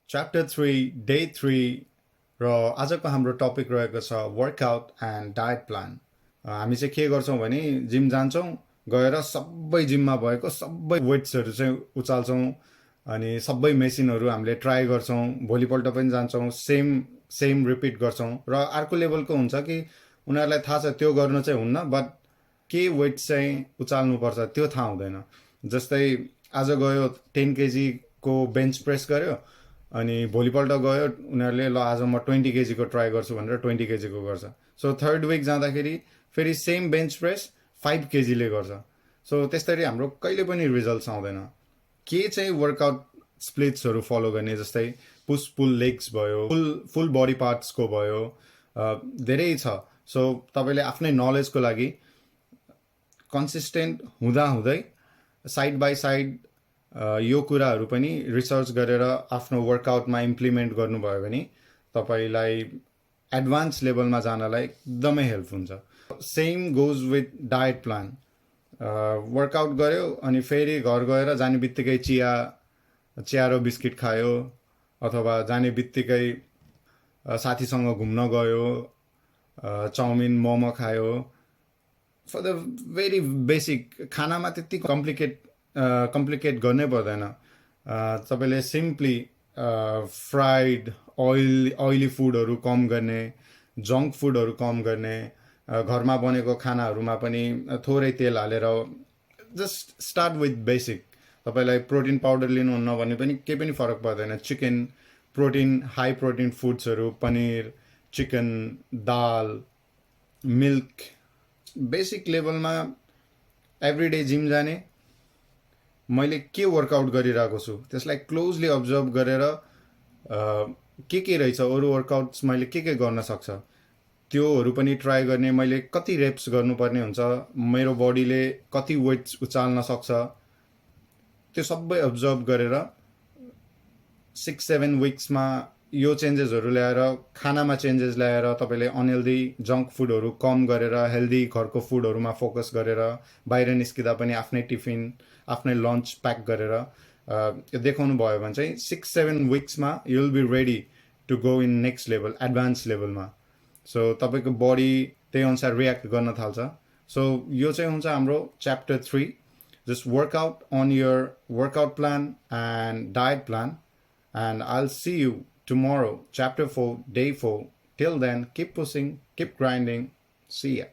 Chapter 3 day 3 र आजको हाम्रो टपिक रहेको छ वर्कआउट एन्ड डायट प्लान। हामी चाहिँ के गर्छौँ भने जिम जान्छौँ, गएर सबै जिममा भएको सबै वेट्सहरू चाहिँ उचाल्छौँ अनि सबै मेसिनहरू हामीले ट्राई गर्छौँ। भोलिपल्ट पनि जान्छौँ, सेम सेम रिपिट गर्छौँ। र अर्को लेभलको हुन्छ कि उनीहरूलाई थाहा छ त्यो गर्नु चाहिँ हुन्न, बट के वेट चाहिँ उचाल्नुपर्छ त्यो थाहा हुँदैन। जस्तै आज गयो 10 केजीको बेन्च प्रेस गर्यो, अनि भोलिपल्ट गयो उनीहरूले ल आज म 20 केजीको ट्राई गर्छु भनेर 20 केजीको गर्छ। सो थर्ड विक जाँदाखेरि फेरि सेम बेन्च प्रेस 5 केजीले गर्छ। सो त्यस्तरी हाम्रो कहिले पनि रिजल्ट्स आउँदैन। के चाहिँ वर्कआउट स्प्लिट्सहरू फलो गर्ने, जस्तै पुस पुल लेग्स भयो, फुल बडी पार्ट्सको भयो, धेरै छ। सो तपाईँले आफ्नै नलेजको लागि कन्सिस्टेन्ट हुँदै साइड बाई साइड यो कुराहरू पनि रिसर्च गरेर आफ्नो वर्कआउटमा इम्प्लिमेन्ट गर्नुभयो भने तपाईँलाई एडभान्स लेभलमा जानलाई एकदमै हेल्प हुन्छ। Same goes with diet plan. Workout गऱ्यो अनि फेरि घर गएर जाने बित्तिकै चिया र बिस्किट खायो, अथवा जाने बित्तिकै साथीसँग घुम्न गयो, चाउमिन मोमो खायो। फर द भेरी बेसिक खानामा त्यति कम्प्लिकेट गर्नै पर्दैन। तपाईँले सिम्पली फ्राइड ओइली फुडहरू कम गर्ने, जङ्क फुडहरू कम गर्ने, घरमा बनेको खानाहरूमा पनि थोरै तेल हालेर जस्ट स्टार्ट विथ बेसिक। तपाईँलाई प्रोटिन पाउडर लिनुहुन्न भने पनि केही पनि फरक पर्दैन। चिकन प्रोटिन, हाई प्रोटिन फुड्सहरू, पनिर, चिकन, दाल, मिल्क, बेसिक लेभलमा एभ्रिडे जिम जाने, मैले के वर्कआउट गरिरहेको छु त्यसलाई क्लोजली अब्जर्भ गरेर के रहेछ अरू वर्कआउट्स मैले के गर्न सक्छ त्योहरू पनि ट्राई गर्ने। मैले कति रेप्स गर्नुपर्ने हुन्छ, मेरो बडीले कति वेट्स उचाल्न सक्छ, त्यो सबै अब्जर्भ गरेर 6-7 विक्समा यो चेन्जेसहरू ल्याएर, खानामा चेन्जेस ल्याएर, तपाईँले अनहेल्दी जङ्क फुडहरू कम गरेर हेल्दी घरको फुडहरूमा फोकस गरेर, बाहिर निस्किँदा पनि आफ्नै टिफिन, आफ्नै लन्च प्याक गरेर देखाउनु भयो भने चाहिँ 6-7 विक्समा you will be ready to go in next level, advance लेभलमा। सो तपाईँको बडी त्यही अनुसार रियाक्ट गर्न थाल्छ। सो यो चाहिँ हुन्छ हाम्रो chapter 3, just workout on your workout plan and diet plan. And I'll see you tomorrow, chapter 4, day 4. Till then, keep pushing, keep grinding. See ya.